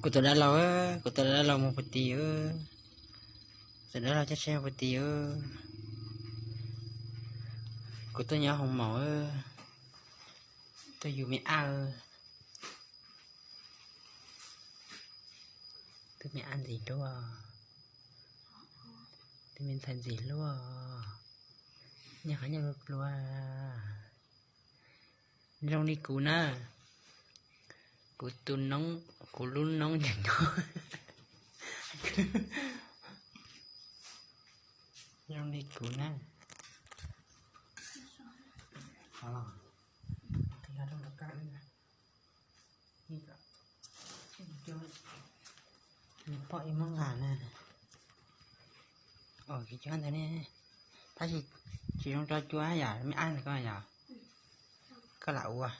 Kuv tus dab laug, kuv tus dab laug mus puag tim, tus dab laug coj tsheb puag tim. Kuv tuaj nyob hoo maum, tuaj yug me ab, twb me ab ntxim hlub, twb me ntxhais ntxim hlub, nyob qhov nyob luag luag. Zoo li kuv na, kuv tus noob, kuv lub noob nyob, zoo li kuv na. Nws pom ib muab nqa na. Ua kev coj ntawd ne, tab sis tsis zoo rau cua yom, me ab ntawd koj yom, koj lam ua.